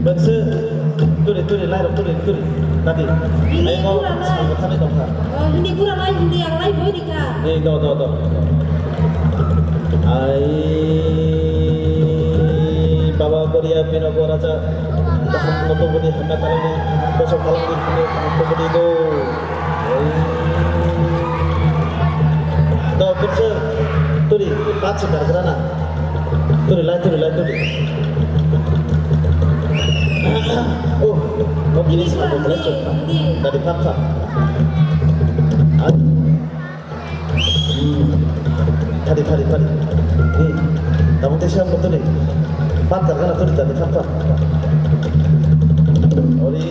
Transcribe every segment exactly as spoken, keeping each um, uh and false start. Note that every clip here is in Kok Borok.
Bense, turi, turi, lairok turi, turi, tadi. Hindi Ayo, pura na. Sangko thani tongkha. Oh, hindi pura na, hindi ang lai boy di ka. Eh, do, do, do. Ai, Baba Goria Binogo Raja, kaham moto budi hamya talani, kosok talani, hamya moto budi do. Do, kurse, turi, pat si kargrana. Turi, lai, turi, lai, turi. Oh, no, ini sama, boleh cek. Dari pat, pat. Ad- Hmm. Thari, thari, thari. Hmm. Tabuk tei siang botoni. Pathar gana thari, thari, thar, thar. Ori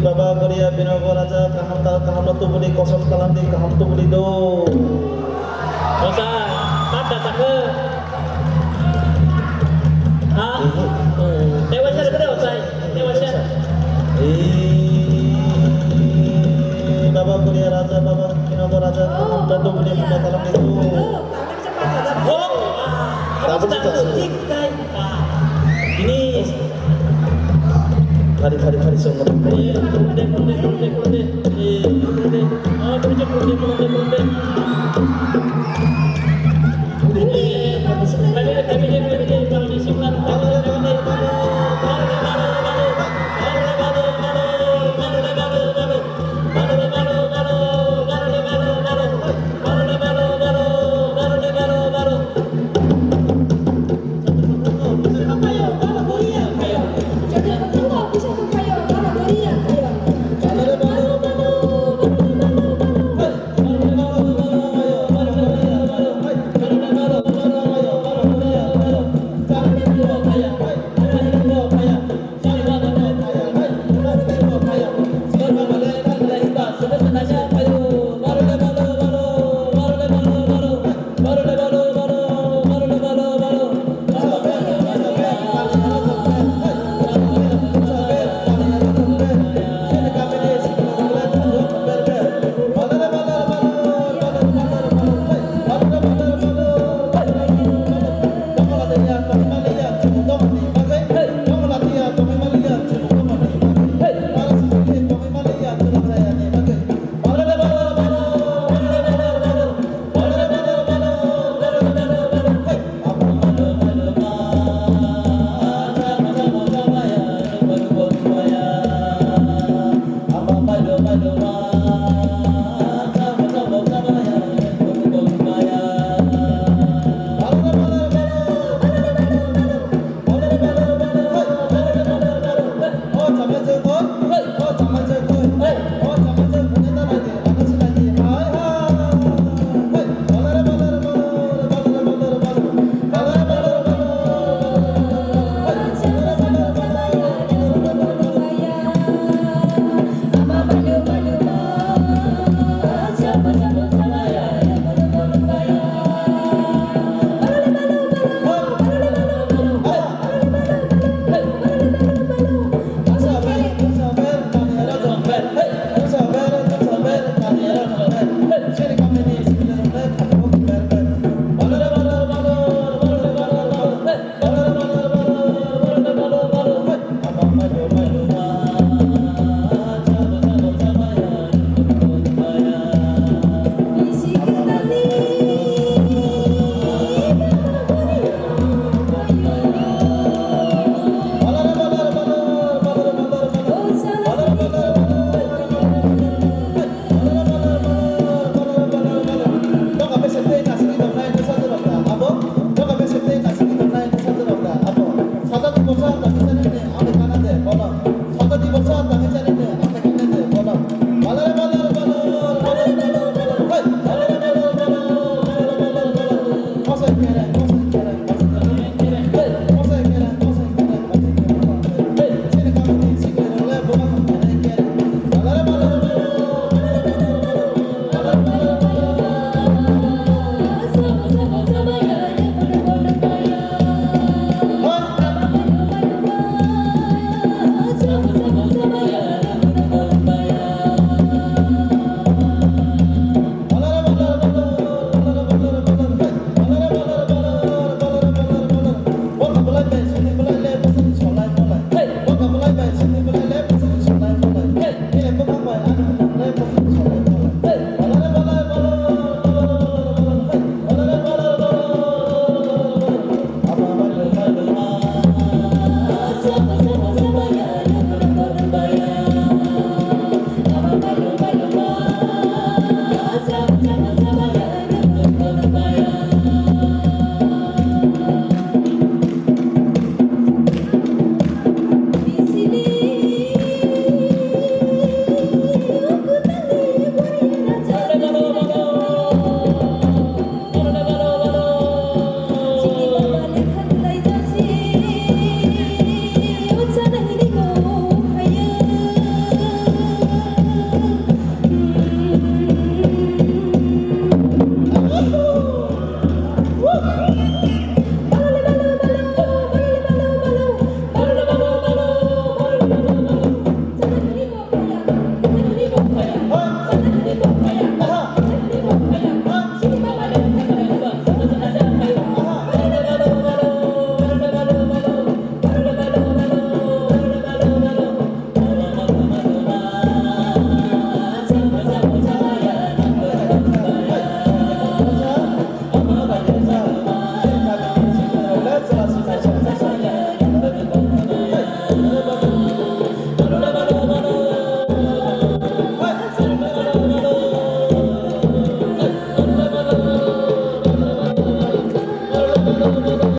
Baba Goria Binogo Raja kaham ta, kaham no tubuni, kosok talam di kaham tubuni do. Osa, pat da takhe. Ha? Tewa sir kare osai. Tewa sir. Eh, Baba Goria Raja, Baba Binogo Raja, Baba Dugni, Baba Talang itu. Oh, ah, Baba Talang itu. Ini. Hari, hari, hari, semua. Eh, kunde, kunde, kunde, kunde. Eh, kunde. Oh, kunde, kunde, kunde.